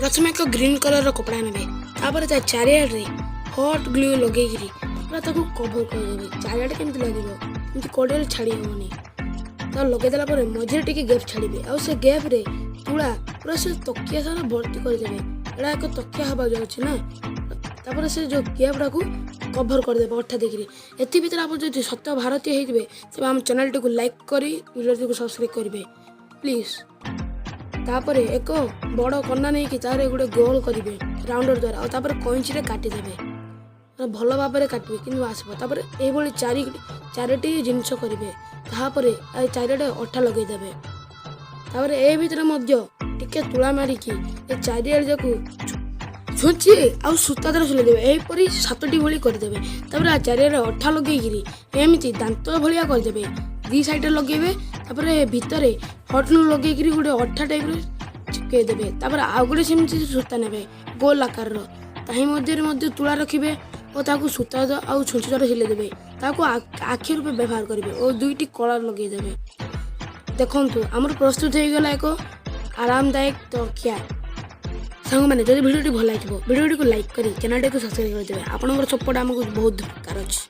ପ୍ରଥମେ ଏକ ଗ୍ରୀନ୍ କଲର୍ର କପଡ଼ା ନେବେ। ତାପରେ ତା ଚାରିଆଡ଼ରେ ହଟ୍ ଗ୍ଲୁ ଲଗେଇକିରି ପୁରା ତାକୁ କଭର୍ କରିଦେବେ। ଚାରିଆଡ଼େ କେମିତି ଲାଗିବ, ଏମିତି କଡ଼ରେ ଛାଡ଼ି ହେବନି। ତ ଲଗେଇଦେଲା ପରେ ମଝିରେ ଟିକେ ଗ୍ୟାପ୍ ଛାଡ଼ିବେ ଆଉ ସେ ଗ୍ୟାପ୍ରେ ତୁଳା ପୁରା ସେ ତକିଆ ସାରା ଭର୍ତ୍ତି କରିଦେବେ। ଏଇଟା ଏକ ତକିଆ ହେବାକୁ ଯାଉଛି ନା। ତାପରେ ସେ ଯେଉଁ ଗ୍ୟାପ୍ଟାକୁ କଭର୍ କରିଦେବେ ଅଠା ଦେଇକିରି। ଏଥି ଭିତରେ ଆପଣ ଯଦି ସତ ଭାରତୀୟ ହେଇଥିବେ, ତେବେ ଆମ ଚ୍ୟାନେଲଟିକୁ ଲାଇକ୍ କରି ଭିଡ଼ିଓଟିକୁ ସବସ୍କ୍ରାଇବ୍ କରିବେ ପ୍ଲିଜ୍। ତାପରେ ଏକ ବଡ଼ କନା ନେଇକି ତାରେ ଗୋଟେ ଗୋଲ କରିବେ ରାଉଣ୍ଡର ଦ୍ୱାରା ଆଉ ତାପରେ କଇଁଚିରେ କାଟିଦେବେ। ଭଲ ଭାବରେ କାଟିବେ କିନ୍ତୁ ଆସିବ। ତାପରେ ଏଇଭଳି ଚାରୋଟି ଜିନିଷ କରିବେ। ତାପରେ ଏ ଚାରିଆଡ଼େ ଅଠା ଲଗେଇଦେବେ। ତାପରେ ଏ ଭିତରେ ମଧ୍ୟ ଟିକେ ତୁଳା ମାରିକି ଏ ଚାରିଆଡ଼େ ଯାକୁ ଛୁଞ୍ଚି ଆଉ ସୂତା ଦ୍ୱାରା ସିଲେଇ ଦେବେ। ଏହିପରି ସାତଟି ଭଳି କରିଦେବେ। ତାପରେ ଆ ଚାରିଆଡ଼େ ଅଠା ଲଗେଇକିରି ଏମିତି ଦାନ୍ତ ଭଳିଆ କରିଦେବେ। ଦୁଇ ସାଇଡ଼ରେ ଲଗେଇବେ। ତାପରେ ଭିତରେ ହଟ୍ ଗ୍ଲୁ ଲଗେଇକିରି ଗୋଟେ ଅଠା ଟାଇପ୍ର ଚିପକେଇ ଦେବେ। ତାପରେ ଆଉ ଗୋଟେ ସେମିତି ସୂତା ନେବେ ଗୋଲ ଆକାରର, ତାହିଁ ମଧ୍ୟରେ ମଧ୍ୟ ତୁଳା ରଖିବେ ଓ ତାକୁ ସୂତା ଆଉ ଛୁଞ୍ଚି ଦ୍ୱାରା ସିଲେଇ ଦେବେ। ତାକୁ ଆଖି ରୂପେ ବ୍ୟବହାର କରିବେ ଓ ଦୁଇଟି କଳା ଲଗେଇଦେବେ। ଦେଖନ୍ତୁ, ଆମର ପ୍ରସ୍ତୁତ ହେଇଗଲା ଏକ ଆରାମଦାୟକ ତକିଆ। ସାଙ୍ଗମାନେ, ଯଦି ଭିଡ଼ିଓଟି ଭଲ ଲାଗିଥିବ, ଭିଡ଼ିଓଟିକୁ ଲାଇକ୍ କରି ଚ୍ୟାନେଲଟିକୁ ସବସ୍କ୍ରାଇବ୍ କରିଦେବେ। ଆପଣଙ୍କର ସପୋର୍ଟ ଆମକୁ ବହୁତ ଦରକାର ଅଛି।